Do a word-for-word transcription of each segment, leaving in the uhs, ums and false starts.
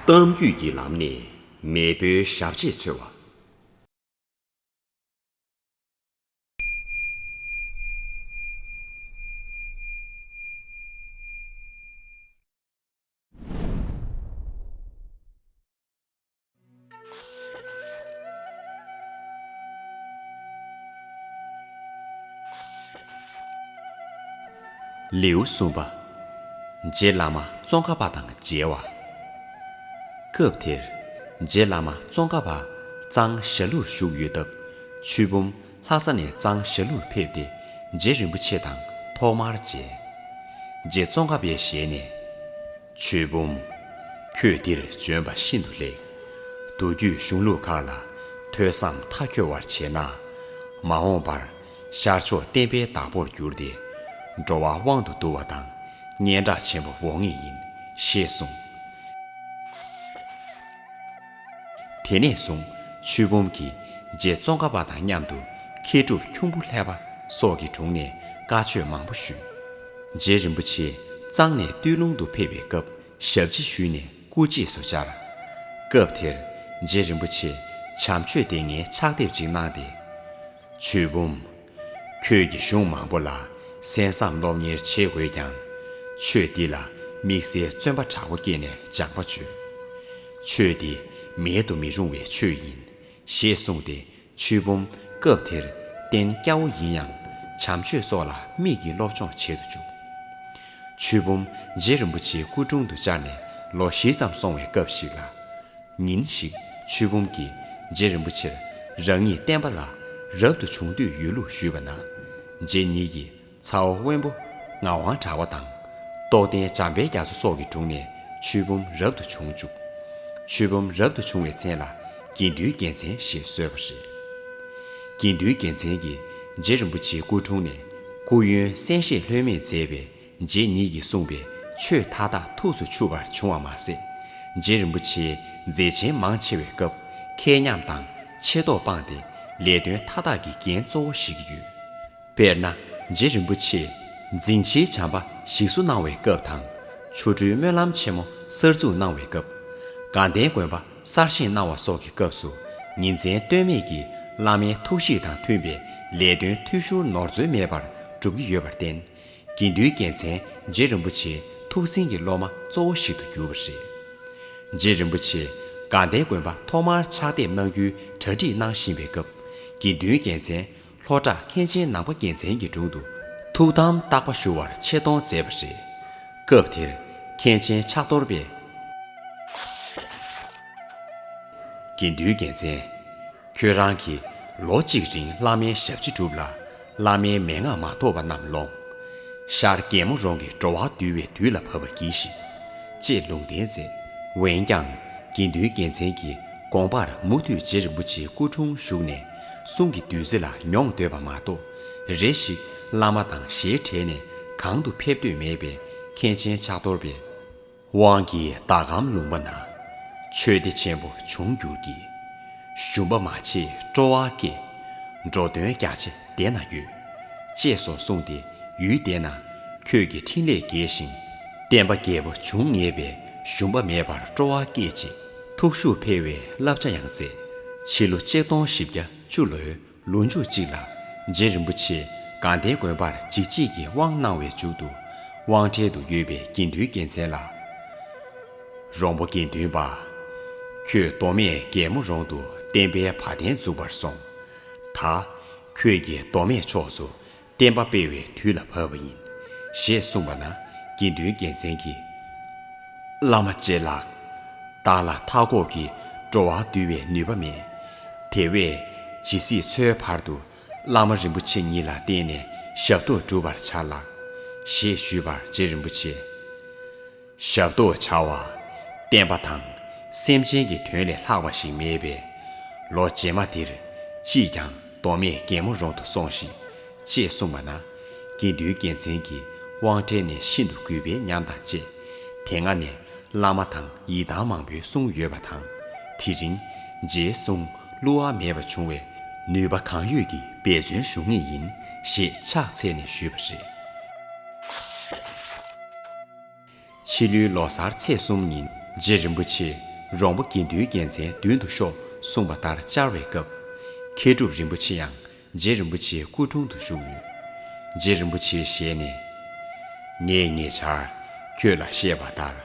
གཏམ་རྒྱུད་ཀྱི་ལམ་ནས་མེས་པོའི་ཞབས་རྗེས་འཚོལ་བ། ལེའུ་གསུམ་པ། རྗེ་བླ་མ་ཙོང་ཁ་པ་དང་མཇལ་བ། སྐབས་དེར་རྗེ་བླ་མ་ཙོང་ཁ་པ་གཙང་ཞྭ་ལུར་བཞུགས་ཡོད་སྟབས། ཆོས་འབུམ་ལྷ་ས་ནས་གཙང་ཞྭ་ལུར་ཕེབས་ཏེ། རྗེ་རིན་པོ་ཆེ་དང་ཐོག་མར་མཇལ། རྗེ་ཙོང་ཁ་པའི་ཞལ་ནས། ཆོས་འབུམ། ཁྱོད་འདིར་བྱོན་པ་ཤིན་ཏུ་ལེགས། མདོ་རྒྱུད་གཞུང་ལུགས་ཁག་ལ་ཐོས་བསམ་མཐའ་འཁྱོལ་བར་བྱས་ན། མ་འོངས་པར་ཤར་ཕྱོགས་བསྟན་པའི་བདག་པོར་གྱུར་ཏེ། འགྲོ་བ་དབང་དུ་བསྡུ་བ་དང་སྙན་གྲགས་ཆེན་པོ་འོང་ངེས་ཡིན་ཞེས་གསུངས། དེ་ནས་བཟུང་ཆོས་འབུམ་གྱིས་རྗེ་ཙོང་ཁ་པ་དང་མཉམ་དུ་མཁས་གྲུབ་ཁྱུང་པོ་ལྷས་པ་སོགས་ཀྱི་དྲུང་ནས་བཀའ་ཆོས་མང་པོ་ཞུས། རྗེ་རིན་པོ་ཆེ་གཙང་ནས་སྟོད་ལུང་དུ་ཕེབས་པའི་སྐབས་ཞབས་ཕྱི་ཞུས་ནས་སྐུ་རྗེས་སུ་བཅར། སྐབས་དེར་རྗེ་རིན་པོ་ཆེ་བྱམས་ཆོས་སྡེ་ལྔའི་ཕྱག་དེབ་ཅིག་གནང་སྟེ། ཆོས་འབུམ། ཁྱོད་ཀྱིས་གཞུང་མང་པོ་ལ་གསན་བསམ་སློབ་གཉེར་བྱེད་དགོས་ཀྱང་། ཆོས་འདི་ལ་དམིགས་བསལ་བརྩོན་པ་དྲག་པོ་བསྐྱེད་ནས་སྦྱངས་པ་བྱོས། ཆོས་འདི་མེད་དུ་མི་རུང་བའི་ཆོས་ཡིན། ཞེས་གསུངས་ཏེ། ཆོས་འབུམ་སྐབས་དེར་རྟེན་སྐྱ་བོ་ཡིན་ཡང་བྱམས་ཆོས་སོགས་ལ་མིག་གིས་སློབ་སྦྱོང་བྱེད་དུ་བཅུག། ཆོས་འབུམ་རྗེ་རིན་པོ་ཆེའི་སྐུ་དྲུང་དུ་བཅར་ནས་ལོ་བཞི་ཙམ་སོང་བའི་སྐབས་ཤིག་ལ། ཉིན་ཞིག་ཆོས་འབུམ་གྱིས་རྗེ་རིན་པོ་ཆེར་རང་ཉིད་བསྟན་པ་ལ་རབ་ཏུ་བྱུང་འདོད་ཡོད་ལུགས་ཞུས་པ་ན། རྗེ་ཉིད་ཀྱིས་ཚ་བོ་དབོན་པོ་ངག་དབང་གྲགས་པ་དང་། རྟོགས་ལྡན་འཇམ་དཔལ་རྒྱ་མཚོ་སོགས་ཀྱི་དྲུང་ནས་ཆོས་འབུམ་རབ་ཏུ་བྱུང་བཅུག། ཆོས་འབུམ་རབ་ཏུ་བྱུང་བའི་མཚན་ལ་དགེ་འདུན་རྒྱལ་མཚན་ཞེས་གསོལ་བ་རེད། དགེ་འདུན་རྒྱལ་མཚན་གྱིས་རྗེ་རིན་པོ་ཆེའི་སྐུ་དྲུང་ནས་སྐུ་ཡོན་གསན་བཞེས་ལྷོད་མེད་མཛད་པས། རྗེ་ཉིད་ཀྱིས་གསུངས་པའི་ཆོས་མཐའ་དག་ཐུགས་སུ་ཆུད་པར་བྱུང་བ་མ་ཟད། རྗེ་རིན་པོ་ཆེའི་མཛད་ཆེན་མང་ཆེ་བའི་སྐབས་ཁེ་ཉམས་དང་ཆེ་མདོག་སྤངས་ཏེ་ལས་དོན་མཐའ་དག་གི་འགན་གཙོ་བོ་བཞེས་ཀྱི་ཡོད། དཔེར་ན། རྗེ་རིན་པོ་ཆེས་འཛིན་བྱེད་བྱམས་པ་ཞིག་གསོ་གནང་བའི་སྐབས་དང་། ཆོ་འཕྲུལ་སྨོན་ལམ་ཆེན་མོ་གསར་འཛུགས་གནང་བའི་སྐབས། དགའ་ལྡན་དགོན་པ་གསར་བཞེངས་གནང་བ་སོགས་ཀྱི་སྐབས་སུ་ཉིན་མཚན་ལྟོས་མེད་ཀྱིས་བླ་མའི་ཐུགས་གཤིས་དང་མཐུན་པའི་ལས་དོན་འཐུས་ཤོར་ནོར་འཛོལ་མེད་པར་སྒྲུབ་ཀྱི་ཡོད་པར་བརྟེན། དགེ་འདུན་རྒྱལ་མཚན་རྗེ་རིན་པོ་ཆེའི་ཐུགས་ཟིན་གྱི་སློབ་མ་གཙོ་བོ་ཞིག་ཏུ་གྱུར་པ་རེད། རྗེ་རིན་པོ་ཆེས་དགའ་ལྡན་དགོན་པ་ཐོག་མར་ཕྱག་དེབ་གནང་རྒྱུའི་གྲ་སྒྲིག་གནང་བཞིན་པའི་སྐབས། དགེ་འདུན་རྒྱལ་མཚན་ལྷོ་བྲག་མཁན་ཆེན་ནང་པ་རྒྱལ་མཚན་གྱི་དྲུང་དུ་ཐུགས་དམ་བརྟག་པ་ཞུ་བར་ཆེད་གཏོང་མཛད་པ་རེད། སྐབས་དེར་མཁན་ཆེན་ཕྱག་རྡོར་པས། དགེ་འདུན་རྒྱལ་མཚན། ཁྱོད་རང་གིས་ལོ་གཅིག་རིང་བླ་མའི་ཞབས་ཕྱི་བསྒྲུབས་ལ། བླ་མའི་མན་ངག་མ་ཐོབ་པ་རྣམས་ལོངས། ཤར་རྒྱལ་མོ་རོང་གི་འགྲོ་བ་འདུལ་བའི་དུས་ལ་བབ་པ་གྱིས་ཤིག་ཅེས་ལུང་བསྟན་མཛད། འོན་ཀྱང་། དགེ་འདུན་རྒྱལ་མཚན་གྱིས་དགོངས་པར་མུ་མཐུད་རྗེ་རིན་པོ་ཆེའི་སྐུ་དྲུང་བཞུགས་ནས་གསུང་གི་བདུད་རྩི་ལ་མྱོང་འདོད་པ་མ་གཏོགས། རེ་ཞིག་བླ་མ་དང་ཞལ་བྲལ་ནས་གང་དུ་ཕེབས་འདོད་མེད་པས། མཁན་ཆེན་ཕྱག་རྡོར་པས། དབང་གི་ཟླ་གམ་ལུང་པ་ན། ཆོས་སྡེ་ཆེན་པོ་འབྱུང་འགྱུར་གྱི། ཞུམ་པ་མ་བྱེད་སྤྲོ་བ་སྐྱེ། འགྲོ་དོན་རྒྱ་ཆེ་དེ་ན་ཡོད། ཅེས་སོགས་གསུངས་ཏེ། ཡུལ་དེ་ན་ཁྱོད་ཀྱི་འཕྲིན་ལས་རྒྱས་ཤིང་། བསྟན་པ་རྒྱས་པོ་འབྱུང་ངེས་པས། ཞུམ་པ་མེད་པར་སྤྲོ་བ་སྐྱེད་ཅིག་ཐུགས་ཤུགས་འཕེལ་བའི་བསླབ་བྱ་ཡང་མཛད། ཕྱི་ལོ་ཆིག་སྟོང་བཞི་བརྒྱ་བཅུ་ལོའི་ལོ་མཇུག་ཅིག་ལ། རྗེ་རིན་པོ་ཆེས་དགའ་ལྡན་དགོན་པར་འཇིགས་བྱེད་ཀྱི་དབང་གནང་བའི་མཇུག་ཏུ། དབང་གྲལ་དུ་ཡོད་པའི་དགེ་འདུན་རྒྱལ་མཚན་ལ། རོང་པོ་དགེ་འདུན་པ། ཁྱོད་མདོ་སྨད་རྒྱལ་མོ་རོང་དུ་བསྟན་པའི་བ་དན་འཛུགས་པར་སོང་། ད་ཁྱོད་ཀྱིས་མདོ་སྨད་ཕྱོགས་སུ་བསྟན་པ་སྤེལ་བའི་དུས་ལ་བབ་པ་ཡིན། ཞེས་གསུངས་པ་ན། དགེ་འདུན་རྒྱལ་མཚན་གྱིས། བླ་མ་རྗེ་ལགས། བདག་ལ་མཐའ་འཁོབ་ཀྱི་འགྲོ་བ་འདུལ་བའི་ནུས་པ་མེད། དེ་བས་ཇི་སྲིད་འཚོའི་བར་དུ་བླ་མ་རིན་པོ་ཆེ་ཉིད་ལ་བརྟེན་ནས་ཞབས་ཏོག་སྒྲུབ་པར་བྱ་ལགས། ཞེས་ཞུས་པར་རྗེ་རིན་པོ་ཆེས། ཞབས་ཏོག་བྱ་བ། བསྟན་པ་དང་སེམས་ཅན་གྱི་དོན་ལས་ལྷག་པ་ཞིག་མེད་པས། ལོ་རྗེས་མ་འདིར་ཅིས་ཀྱང་མདོ་སྨད་རྒྱལ་མོ་རོང་དུ་སོང་ཞིག་ཅེས་གསུངས་པ་ན། དགེ་འདུན་རྒྱལ་མཚན་གྱིས་དབང་གྲལ་ནས་ཤིན་ཏུ་གུས་པའི་ཉམས་དང་བཅས། དེ་སྔ་ནས་བླ་མ་དང་ཡི་དམ་མང་པོའི་གསུང་ཡོད་པ་དང་། དེ་རིང་རྗེའི་གསུང་བསླུ་བ་མེད་པ་བྱུང་བས། ནུས་པ་གང་ཡོད་ཀྱིས་འབད་བརྩོན་ཞུ་ངེས་ཡིན། ཞེས་ཕྱག་འཚལ་ནས་ཞུས་པ་རེད། ཕྱི་ལོའི་ལོ་གསར་ཚེས་གསུམ་ཉིན་རྗེ་རིན་པོ་ཆེ་ རོང་པོ་དགེ་འདུན་རྒྱལ་མཚན་མདུན་དུ་ཤོག་གསུངས་པ་ལྟར་བཅར་བའི་སྐབས། མཁས་གྲུབ་རིན་པོ་ཆེ་ཡང་རྗེ་རིན་པོ་ཆེའི་སྐུ་དྲུང་དུ་བཞུགས་ཡོད། རྗེ་རིན་པོ་ཆེའི་ཞལ་ནས། ངས་ཉེ་ཆར་ཁྱོད་ལ་བཤད་པ་ལྟར།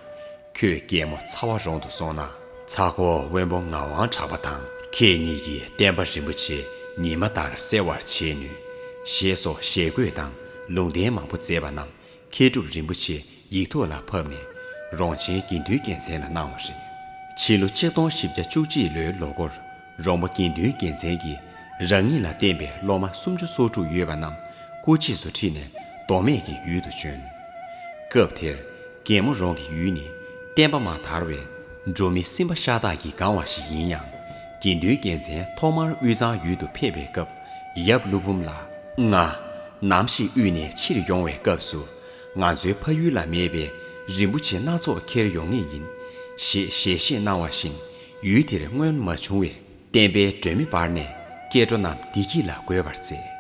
ཁྱོད་རྒྱལ་མོ་ཚ་བ་རོང་དུ་སོང་ན། ཚ་ཁོ་དབོན་པོ་ངག་དབང་གྲགས་པ་དང་ཁྱེད་གཉིས་ཀྱིས་བསྟན་པ་རིན་པོ་ཆེ་ཉི་མ་ལྟར་གསལ་བར་བྱེད་ནུས། ཞེས་སོགས་ཞལ་བཀོད་དང་ལུང་བསྟན་མང་པོ་མཛད་པ་རྣམས། མཁས་གྲུབ་རིན་པོ་ཆེ་ཡིག་ཐོག་ལ་ཕབ་ནས་རོང་ཆེན་དགེ་འདུན་རྒྱལ་མཚན་ལ་གནང་བ་རེད། ཕྱི་ལོ་ཆིག་སྟོང་བཞི་བརྒྱ་བཅུ་གཅིག་ལོའི་ལོ་འགོར། རོང་པོ་དགེ་འདུན་རྒྱལ་མཚན་གྱིས་རང་ཉིད་ལ་བསྟེན་པའི་སློབ་མ་སུམ་ཅུ་སོ་དྲུག་ཡོད་པ་རྣམས་སྐུ་རྗེས་སུ་ཁྲིད་ནས་མདོ་སྨད་ཀྱི་ཡུལ་དུ་བྱོན། སྐབས་དེར་རྒྱལ་མོ་རོང་གི་ཡུལ་ནི་བསྟན་པ་མ་དར་བས་འབྲོག་མི་སེམས་པ་ཤ་སྟག་གིས་གང་བ་ཞིག་ཡིན་ཡང་། དགེ་འདུན་རྒྱལ་མཚན་ཐོག་མར་དབུས་གཙང་ཡུལ་དུ་ཕེབས་པའི་སྐབས། ཡབ་ཀླུ་འབུམ་ལ། ང་ནམ་ཞིག་དབུས་ནས་ཕྱིར་ཡོང་བའི་སྐབས་སུ། ང་ཚོའི་ཕ་ཡུལ་ལ་མེད་པའི་རིན་པོ་ཆེ་སྣ་ཚོགས་ཁྱེར་ཡོང་ངེས་ཡིན། ཞེས་ཞལ་བཞེས་གནང་བ་བཞིན་ཡུལ་དེར་སྔོན་མ་བྱུང་བའི་བསྟན་པའི་སྒྲོན་མེ་སྤར་ནས་སྐྱེ་འགྲོ་རྣམས་བདེ་སྐྱིད་ལ་འགོད་པར་མཛད།